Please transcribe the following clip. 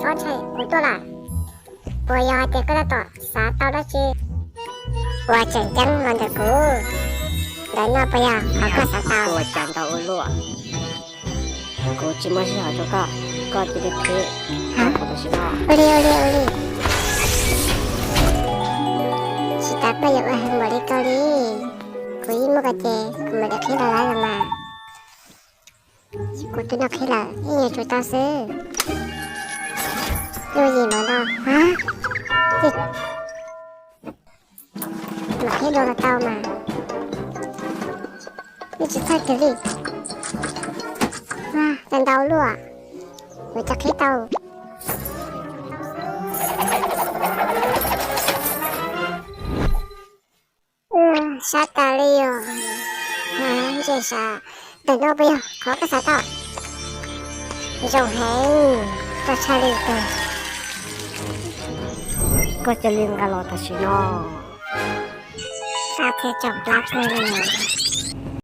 Ob tshais, kuv tuaj lawm. Puas yog hais tias koj tab tom xav tau dab tsi uas tseem ceeb los ntawm kuv? Ntawm no puas yog qhov koj xav tau? Ua cas ntau ua luaj, kuv tsis muaj sij hawm rau koj, koj cia li qhib. Hab, ua li ua li ua li. Tsis tas koj yuav ua heev npaum li ko li. Kuv yeej muaj ko ces kuv mam li qhib los lawm los mas. Kuv twb noj qhib lawm, ib nyuag tsum tau xwb. Luj yim npaum no, hab, mam qhib dua los tau mas. Yeej tsis txhawj kiag li. Ua cas ntau luaj, yuav cas qhib tau. Sab tas li os. Ntse sav, ntawm no puas yog qhov koj xav tau? Zoo heev, koj tshaj li kawg. Koj cia li nqa los tam sim no. Xa thiaj tsom plab kawg li os.